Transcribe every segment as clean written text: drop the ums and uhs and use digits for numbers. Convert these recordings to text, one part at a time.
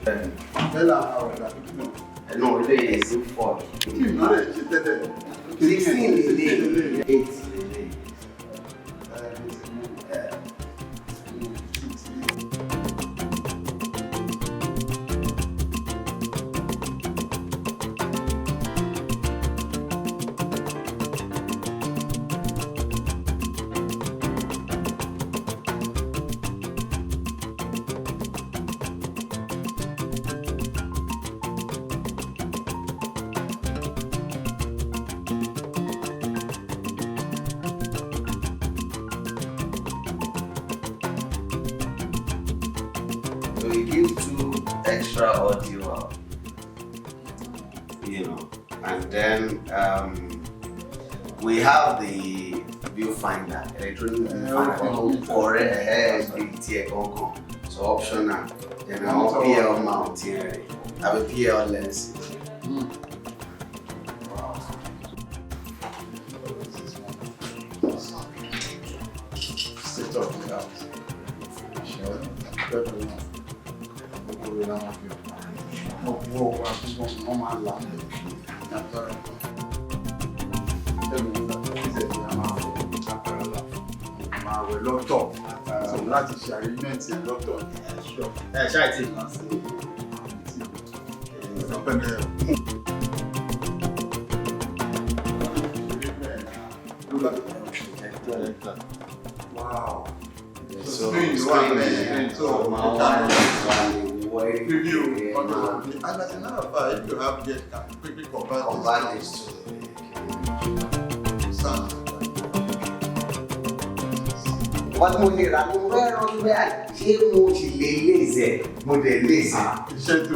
Bẹ́ẹ̀ àwọn ọ̀dà tó kù. Ẹnu ilé yìí sí four. Fíìmù náà lè ṣe tẹ́lẹ̀. 16 lélẹ̀, 8 lélẹ̀. So you give two extra audio out, and then we have the viewfinder, electronic viewfinder, correct, big tier, so optional. Then our PL mount here, have a PL lens. Wow. Set up the house. Gbogbo làwọn fi ọ̀pọ̀ wa gbogbo wọn máa là ní agbára kan. Ẹ̀rù ìṣẹ̀ tí a máa wẹ̀ máa wẹ̀ lọ́tọ̀. So láti ṣe arrangement yẹn lọ́tọ̀ ní ẹ̀ṣọ́. Ẹ ṣáà tí ì lọ sí. Wow. So Screen wà bẹ́ẹ̀. So máa wà ní wọ preview. And as a matter of fact, if you have guest, can quickly convert Convert this this to sound. Wọ́n tí mo lè rà, mo fẹ́ rán pé ṣé mo sì lè léèzẹ̀, mo dẹ̀ léèzẹ̀. Iṣẹ́ tó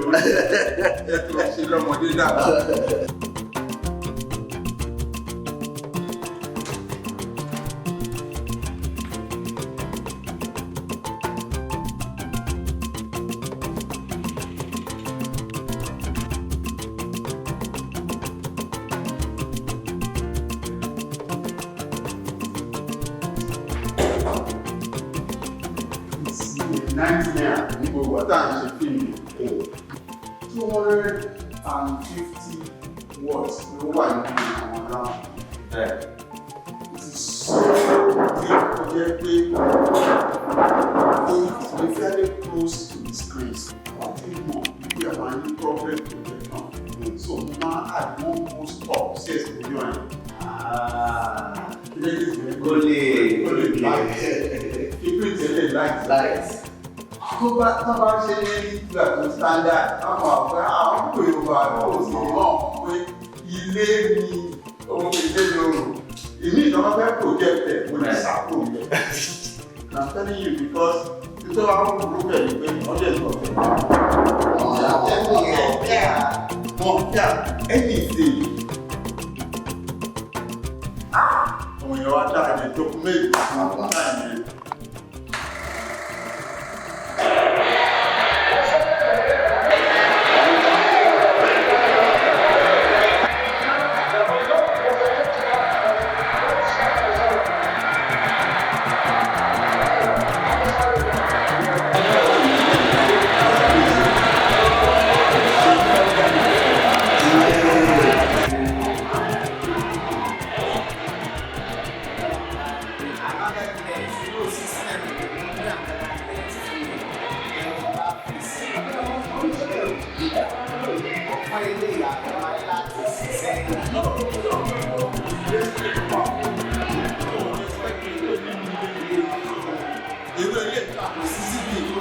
ṣe lọ́mọdé dàgbà. It's a nightmare ní gbogbo àtà ń ṣe fíìmù. 250 watts ló wà nínú àwọn round. It is so deep tó jẹ́ pé you have to be fairly close to the screen. Àwọn tí mọ̀ wípé àwọn ní problem tó jẹ́ náà. So mo máa add one more stop sí exposure yẹn. Kí ló dé sí Kó lè kó lè light. Kí print ẹ lè light. Light. Tó bá ṣe ní ìgbà tó standard, àwọn àgbà àwọn kò Yorùbá ò sì mọ̀ pé ilé ni ohun ilé ni oòrùn. Èmi ìjọba fẹ́ project ẹ̀, mo lè ṣàkóso rẹ̀. And I'm telling you because nítorí àwọn kúrú pẹ̀lú pé ọjọ́ ìsọ̀tẹ̀. Wọ́n kíá anything. Àwọn èèyàn wa dá ẹ̀jẹ̀ document àwọn time yẹn. Irú ilé ìta kò sí síbi.